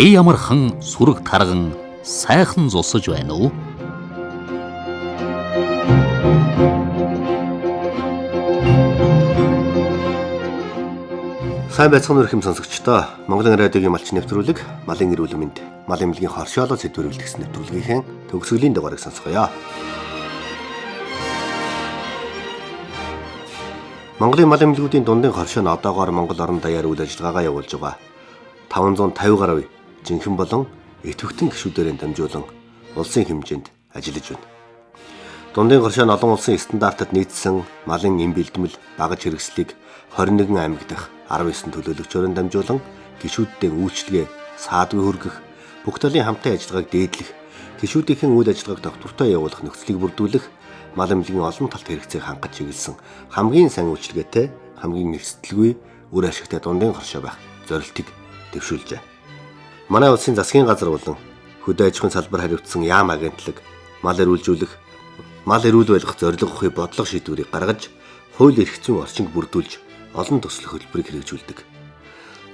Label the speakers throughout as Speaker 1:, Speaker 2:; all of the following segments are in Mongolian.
Speaker 1: Бэе ямархан сүрэг тарган сайхан зусаж байна уу?
Speaker 2: Сайн байцгаана уу хэм сонсогчдоо. Монголын радиогийн малчин нэвтрүүлэг малын эрүүл мэнд, малын эмнэлгийн хоршоолоо сэдвээр бэлтгэсэн нэвтрүүлгийнхээ төгсгөлийн дугаарыг сонсгоё. Монголын малын эмнэлгүүдийн дундын хоршоо нь одоогоор Монгол орон даяар үйл ажиллагаагаа явуулж байгаа. 550 гаруй жинхэнэ болон идэвхтэн гишүүдээр дамжуулан улсын хэмжээнд ажиллаж байна. Дундын хоршоо нь олон улсын стандартад нийцсэн малын эм бэлтгэл, багаж хэрэгслийг 21 аймаг дахь 19 төлөөлөгчөөр дамжуулан гишүүддээ үйлчилгээ саадгүй хүргэх, бүх талын хамтын ажиллагааг дээдлэх, гишүүдийн үйл ажиллагааг тогтвортой явуулах нөхцөлийг бүрдүүлэх, мал эмнэлгийн олон талт хэрэгцээг хангаж чиглэсэн хамгийн сайн үйлчилгээтэй, хамгийн эрсдэлгүй, үр ашигтай дундын хоршоо байх зорилтыг дэвшүүлжээ. Манай улсын засгийн газар болон хөдөө аж ахуйн салбар хариуцсан яам агентлаг мал эрүүлжүүлэх, мал эрүүл байлгах зорилго ухыг бодлого шийдвэрийг гаргаж, хууль эрх зүйн орчинг бүрдүүлж олон төсөл хөтөлбөрийг хэрэгжүүлдэг.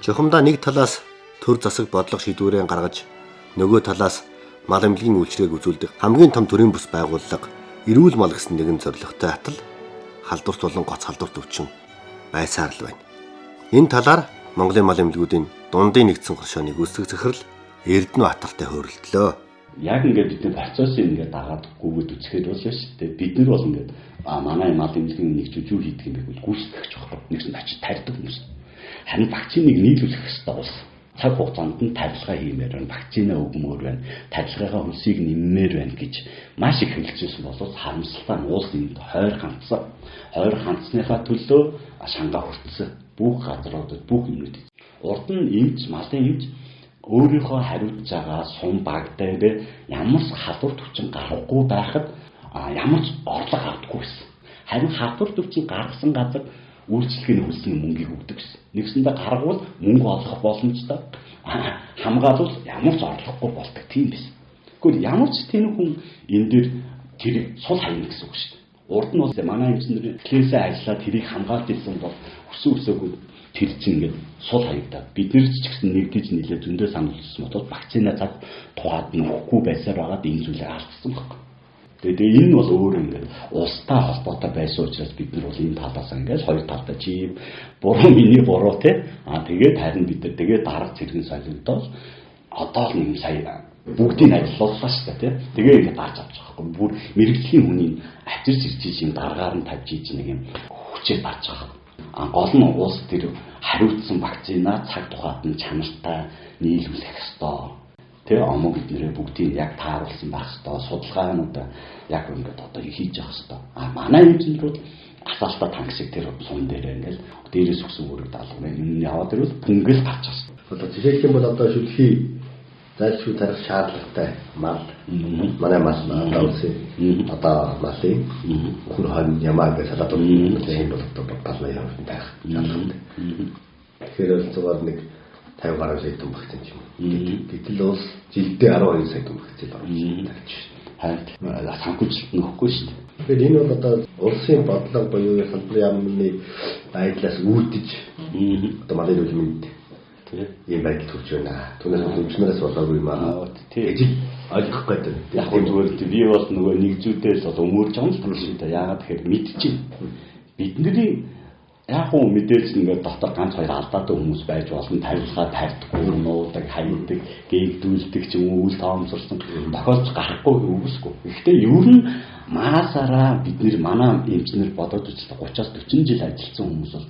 Speaker 2: Чухамдаа нэг талаас төр засаг бодлого шийдвэрээ гаргаж, нөгөө талаас мал эмнэлгийн үйлчилгээг үзүүлдэг хамгийн том төрийн бус байгууллага эрүүл мал гэсэн нэгэн зорилготой атал халдварт болон гоц халдварт өвчин байсаар л байна. Энэ талаар Монголын мал эмнэлгүүдийн дундын нэгдсэн хоршооны гүйцэтгэх захирал Эрдэнэ Баатартай хөөрөлдлөө.
Speaker 3: Яг ингээд бидний процессыг ингээд дагаад гүгэд үзэхэд бол шүү дээ. Бид нар бол ингээд манай мал эмнэлгийн нэгжүүд юу хийдэг юм бэ гэвэл гүйцэтгэгч байхгүй. Нэгсэн очиж тарьдаг хүмүүс. Харин вакциныг нийлүүлэх ёстой улс. Цаг хугацаанд нь тарилга хиймээр байна, вакцина өгмөр байна, тарилгынхаа хөлсийг нэммээр байна гэж маш их хэлжсэн болов харамсалтай нь улс энд хойр хандсан. Хойр хандсныхаа төлөө шангаа хүртсэн. Бүх газруудад бүх юмнууд. Урд нь эмч, малын эмч өөрийнхөө хариуцж байгаа сум баг дээр ямар ч халдвар төвчин гарахгүй байхад ямар ч орлого авдаггүй байсан. Харин халдвар төвчин гаргасан газар үйлчлэгийн хөлсний мөнгийг өгдөг гэсэн. Нэгсэндээ гаргавал мөнгө олох боломжтой. Хамгаалвал ямар ч орлогогүй болдог тийм байсан. Тэгвэл ямар ч тэнэг хүн энэ дээр тэрийг сул хайна гэсэн үг шүү дээ. Урд нь бол манай эмчнэр эхлээсээ ажиллаад тэрийг хамгаалж ирсэн бол өсөн өсөөгүй тэр чинь ингээд сул хаягдаад бид нэр ч гэсэн нэгдэж нилээ зөндөө санал болгосон бодвол вакцина цаг тухайд нь өгөхгүй байсаар байгаад энэ зүйлээ алдсан байхгүй. Тэгээ энэ бол өөрөө ингээд улстай холбоотой байсан учраас бид нар бол энэ талаас ингээд хоёр талдаа чи буруу миний буруу те. Тэгээд харин бид нар тэгээд дарга цэргэн солигдоод одоо л нэг сая бүгдийг ажиллууллаа шүү дээ те. Тэгээ ингээд дарж авч байгаа байхгүй. Бүр мэрэгжлийн хүний авчирч ирж ийм даргаар нь тавьж ийж нэг юм хүчээр дарж байгаа. Гол нь улс тэр хариуцсан вакцина цаг тухайд нь чанартай нийлүүлэх ёстой. Тэ омог биднэрээ бүгдийг яг тааруулсан байх ёстой. Судалгаанууд яг ингээд одоо хийж явах ёстой. Манай эмчнэрүүд асаалтаа танк шиг тэр сум дээр ингээд дээрээс өгсөн үүрэг даалгаврыг юм яваад ирвэл пүнгэл гарч байгаа.
Speaker 2: Одоо жишээлх юм бол одоо шүлхий зайлшгүй тарих шаардлагатай мал. Манай мал одоо улсын одоо малын үхэр хон ямаа гэж салаад юм бол одоо балмаа явуулсан тарих шаардлагатай. Тэгэхээр ойролцоогоор нэг 50 гаруй сая тонн вакцин ч юм уу. Гэтэл улс жилдээ 12 сая тонн вакцин оруулж тарьж шээ.
Speaker 3: Харин санхүүжилт нөхгүй шүү дээ.
Speaker 2: Тэгэхээр энэ бол одоо улсын бодлого буюу салбарын яамны байдлаас үүдэж одоо малын эрүүл мэнд ийм байдал төрж байна. Түүнээс бол эмчнээс болоогүй юм аа.
Speaker 3: Тий.
Speaker 2: Ойлгох гэдэг.
Speaker 3: Яг нь зүгээр би бол нөгөө нэгзүүдээс бол өмөрж байгаа юм л шүү дээ. Яагаад тэгэхээр мэдчихэв. Бидний яг уу мэдээлж ингээд дотор ганц хоёр алдаатай хүмүүс байж болно. Тарилгаа тарьдаггүй, нуудаг, хайдаг, гээгдүүлдэг ч юм уу үл тоомсорсон тохиолдол гарахгүй үгүйсгүй. Гэхдээ ер нь маасаараа бид нэр манай эмчнэр бодоод үзлээ 30-аас 40 жил ажилласан хүмүүс бол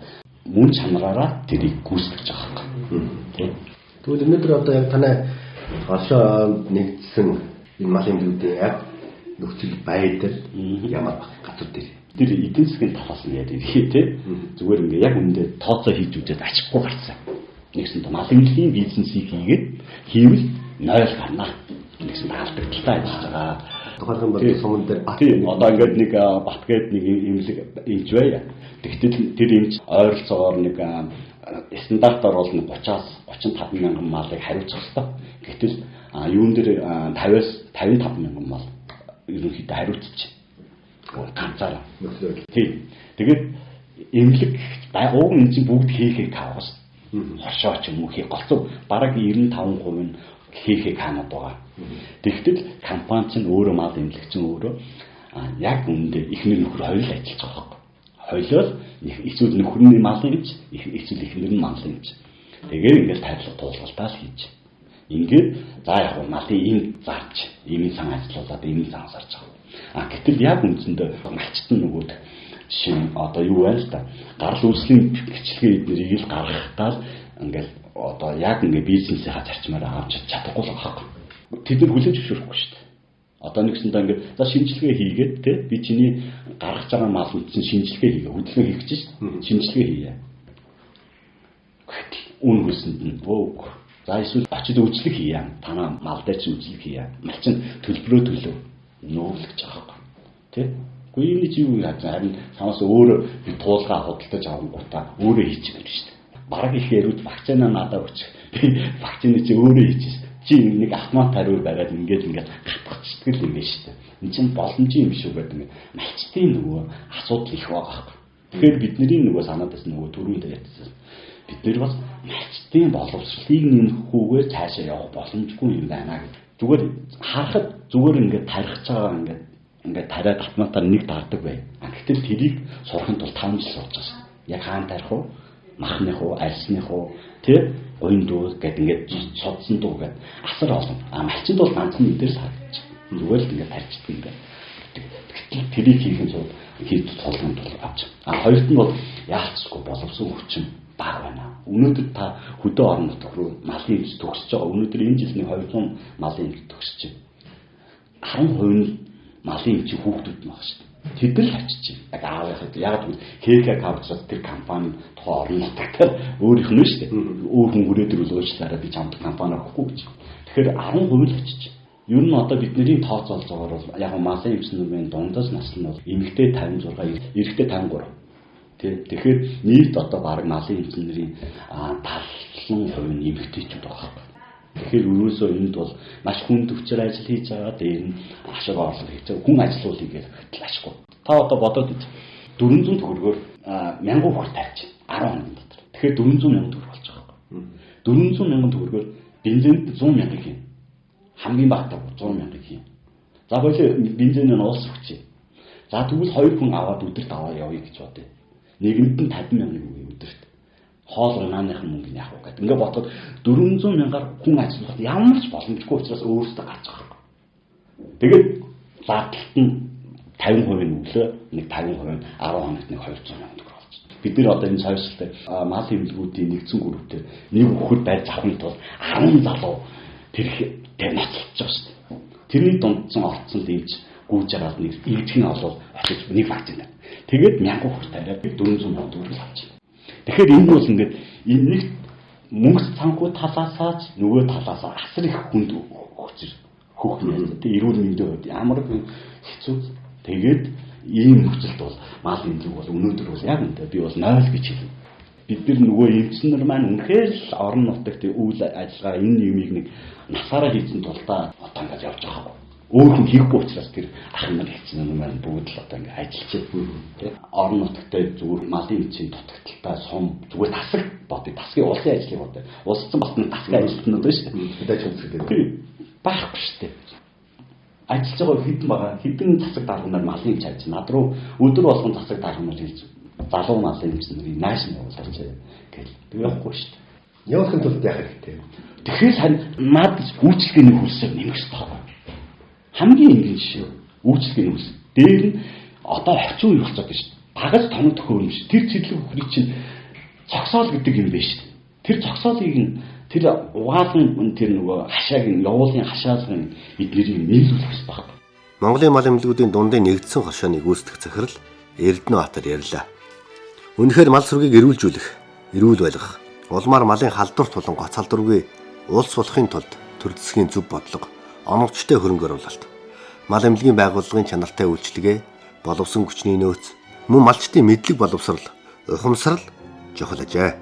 Speaker 3: мөн чанараараа тэрийг гүйцэтгэж байгаа байхгүй. Тэ.
Speaker 2: Тэгвэл өнөөдөр одоо яг танай оршоо нэгдсэн энэ малын эмнэлгүүдийн яг нөхцөл байдал ямар газар дээр
Speaker 3: Тэр эдийн засгийн талаас нь яриа ирхээ те. Зүгээр ингээ яг үндэ тооцоо хийж үзээд ачихгүй гарсан. Нэгсэн мал эмнэлгийн бизнесийг хийгээд хийвэл 0 гарна. Нэгсэн алдагдaltaй ажиллаж байгаа.
Speaker 2: Тухайлх юм бол суман дээр бат.
Speaker 3: Тийм одоо ингээд нэг бат гээд нэг эмнэлэг эмч байя. Тэгтэл тэр эмч ойролцоогоор нэг стандартаар бол 30-аас 35 мянган малыг хариуцах ёстой. Гэтэл юун дээр 50-аас 55 мянган мал ерөнхийдөө хариуцчих. Ганцаараа. Тийм. Тэгээд эмнэлэг уг энэ чинь бүгд хийхийг тавах шүү. Хоршоо ч юм уу голцоо бараг 95% нь ХХК-нууд байгаа. Тэгтэл компани чинь өөрөө мал эмнэлэг чинь өөрөө яг үүндээ эхнэр нөхөр хоёр л ажиллаж байгаа байхгүй. Хойлол эсвэл нөхөр нь малын эмч, эсвэл эхнэр нь малын эмч. Тэгээд ингээл тарилга туулгалтаа л хийж. Ингээд за яг малын эм зарж, эмийн сан ажилуулад эмийн сан зарж байгаа. А гэтэл яг үндсэндээ малчт нь нөгөөд жишээ нь одоо юу байна л да. Гарал үүслийн бичлэгээ эднэрийг л гаргахтаа л ингээл одоо яг ингээ бизнесийнхаа зарчмаар авч чадахгүй л байгаа байхгүй. Тэд нар хүлээж зөвшөөрөхгүй шүү дээ. Одоо нэгсэндээ ингээд за шинжилгээ хийгээд те би чиний гаргаж байгаа мал үндсэн шинжилгээ хийгээ хөдөлгөөн хийх гэж шүү дээ. Шинжилгээ хийе. Үн хөлсөнд нь өөг. За эсвэл очид үйлчлэг хийе. Танаа мал дээр чи үйлчлэг хийе. Мал чинь төлбөрөө төлөв. Нөөглөж байгаа байхгүй. Тэ? Гэхдээ энэ чи юу яаж харин самаас өөрөө би туулгаа худалдаж авангуудаа өөрөө хийчих юм шүү дээ. Бараг их ярууд вакцина надад өгчих. Би вакцины чи өөрөө хийчихсэн. Чи нэг автомат хариур бариад ингээд ингээд гатгацдаг л юм байна шүү дээ. Энд чинь боломжийн юм шүү гэдэг юм. Малчтын нөгөө асуудал их байгаа байхгүй. Тэгэхээр бидний нөгөө санаад байсан нөгөө түрүүнд ярьсан. Бид нэр бас малчтын боловсролыг нэмэхгүйгээр цаашаа явах боломжгүй юм байна гэж. Зүгээр харахад зүгээр ингээд тарихж байгаа ингээд тариад автоматар нэг даардаг бай. Гэтэл тэрийг сурахын тулд 5 жил сурч байгаа шин. Яг хаан тарих уу? Махных уу, арьсных уу, тэ гуйн дүү гэд ингээд судсан дуу гэд асар олон. А малчинд бол ганцхан нэг дээр л харагдчих. Зүгээр л ингээд тарьчихдаг юм байна. Гэтэл тэрийг хийхин тулд хийж тулгын тулд авч. А хоёрт нь бол яалцгүй боловсон хүчин бага байна. Өнөөдөр та хөдөө орон нутг руу малын эмч төгсөж байгаа. Өнөөдөр энэ жилийн 200 малын эмч төгсөж байна. 10% нь малын эмчийн хүүхдүүд нь баг шүү дээ. Тэд нар л очиж байна. Яг аавынхаа яг гэвэл ХКК учраас тэр компани тухайн орон нутагт өөрийнх нь шүү дээ. Өөр хүн хүрээд ирвэл уучлаарай би чамд компани өгөхгүй гэж. Тэгэхээр 10% л очиж. Ер нь одоо бидний тооцоолж байгаагаар бол яг малын эмч нарын дундаж нас нь бол эмэгтэй 56, эрэгтэй 53. Тэ. Тэгэхээр нийт одоо бараг малын эмч нарын 70% нь эмэгтэйчүүд байгаа байхгүй. Тэгэхээр өрөөсөө энд бол маш хүн төвчээр ажил хийж байгаа, дээр нь ашиг орлого хийж байгаа. Хүн ажилуулъя гэж ашиггүй. Та одоо бодоод үз. 400 төгрөгөөр 1000 үхэр тарьж 10 хоногийн дотор. Тэгэхээр 400 мянган төгрөг болж байгаа байхгүй. 400 мянган төгрөгөөр бензинд 100 мянган хийн. Хамгийн багадаа 100 мянган хийн. За болоо бензин нь улс өгчээ. За тэгвэл хоёр хүн аваад өдөрт аваа явъя гэж бодъё. Нэгэнд нь 50 мянган өгье өдөрт. Хоол унааныхан мөнгө нь яах вэ гэдэг. Ингээ бодоход 400 мянгаар хүн ажиллах ямар ч боломжгүй учраас өөрөөсөө гарч байгаа байхгүй. Тэгээд зардалт нь 50% нь өглөө, нэг 50% нь 10 хоногт нэг 200 мянган төгрөг болж байна. Бид нэр одоо энэ сойрсолтой мал эмнэлгүүдийн нэгдсэн группээр нэг үхэр барьж авахын тулд 10 залуу тэр тэр ноцолж байгаа шүү дээ. Тэрний дундсан орцсон дэмж гүйж байгаа нэг иргэдийн олвол очиж нэг вакцин. Тэгээд 1000 үхэр тариад 400 мянган төгрөг авч. Тэгэхээр энэ бол ингээд энэ нэг мөнгө санхүү талаасаа ч нөгөө талаасаа асар их хүнд хүчээр хөх нэ. Тэг эрүүл мэндийн хувьд ямар хэцүү. Тэгээд ийм нөхцөлд бол мал эмнэлэг бол өнөөдөр бол яг үнтэй би бол 0 гэж хэлнэ. Бид нар нөгөө эмчнэр нар маань үнэхээр л орон нутагт үйл ажиллагаа энэ юмыг нэг насаараа хийсэн тулдаа одоо ингээд явж байгаа байхгүй. Өөр хүн хийхгүй учраас тэр ах нар хэцэн маань бүгд л одоо ингээд ажиллаж байна. Тэ орон нутагтай зүгээр малын эмчийн дутагдaltaй сум зүгээр тасаг бодъё. Тасгийн улсын ажлыг бодъё. Улсцсан бас нэг тасгийн ажилтнууд байна шүү дээ.
Speaker 2: Хөдөө чөлсөд гэдэг.
Speaker 3: Байхгүй шүү дээ. Ажиллаж байгаа хэдэн байгаа хэдэн засаг дарга нар малын эмч ажиллаж над руу өдөр болгон засаг дарга нар хэлж залуу малын эмч нарыг нааш нь явуулаач гэл тэг явахгүй шүү дээ.
Speaker 2: Явахын тулд яах хэрэгтэй вэ?
Speaker 3: Тэгэхээр харин над үйлчлэгээний хөлсөөр нэмэх хэрэгтэй байхгүй. Хамгийн энгийн жишээ үйлчлэгээний хөлс. Дээр нь одоо орчин үе болцоод байна шүү дээ. Дагаж тоног төхөөрөмж тэр цэдлэг бүхнийг чинь цогсоол гэдэг юм байна шүү дээ. Тэр цогсоолыг нь тэр угаалгын тэр нөгөө хашааг нь явуулын хашаалгын эднэрийг нийлүүлэх хэрэгтэй байхгүй.
Speaker 2: Монголын мал эмнэлгүүдийн дундын нэгдсэн хошооны гүйцэтгэх захирал Эрдэнэбаатар ярьлаа. Үнэхээр мал сүргийг эрүүлжүүлэх, эрүүл байлгах, улмаар малын халдварт болон гоц халдваргүй улс болохын тулд төр засгийн зөв бодлого, оновчтой хөрөнгө оруулалт, мал эмнэлгийн байгууллагын чанартай үйлчилгээ, боловсон хүчний нөөц, мөн малчдын мэдлэг боловсрал, ухамсарл чухал ажээ.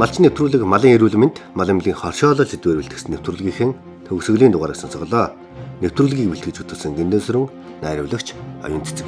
Speaker 2: Малчин нэвтрүүлэг малын эрүүл мэнд, мал эмнэлгийн хоршоолол сэдвээр бэлтгэсэн нэвтрүүлгийнхэн төгсгөлийн дугаарыг сонсголоо. Нэвтрүүлгийг бэлтгэж хөтөлсөн Гиндэн сүрэн, найруулагч Оюун Цэцэг.